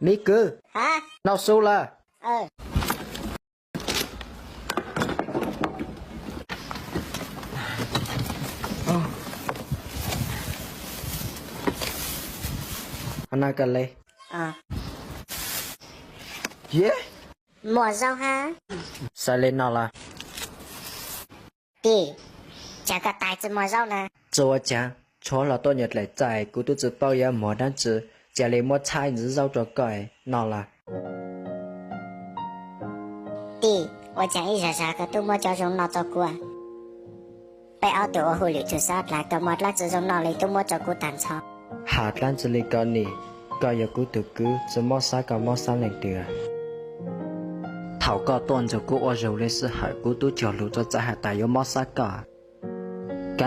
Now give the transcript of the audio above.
Ib kwv, noj su lawm. Noj kawg li. Muaj zaub hab. Xav li no los. Tim, cas koj tais tsi muaj zaub na? Tsi ua cas, tshuav hluas tuaj nyuam dlaim txaij, kuv tub tsi paub yuav muag dlaab tsi, cia li muab txhab ntxiv zaub rua koj noj lawm. Tim, ua cas ib zag zag koj tub muab cov zoo noj rua kuv? Peb ob tug ua hauj lwm tshwj xeeb dlaag, koj muab dlaab tsi zoo noj li tub muab rua kuv taag nrho. Has dlaab tsi li koj ne, koj yog kuv tug kwv, tsi mob sab koj mob sab leej twg. Thaum koj tuaj nrug kuv ua zug li sij hawm, kuv tub cuag lug rua txaij has tas yuav mob sab koj.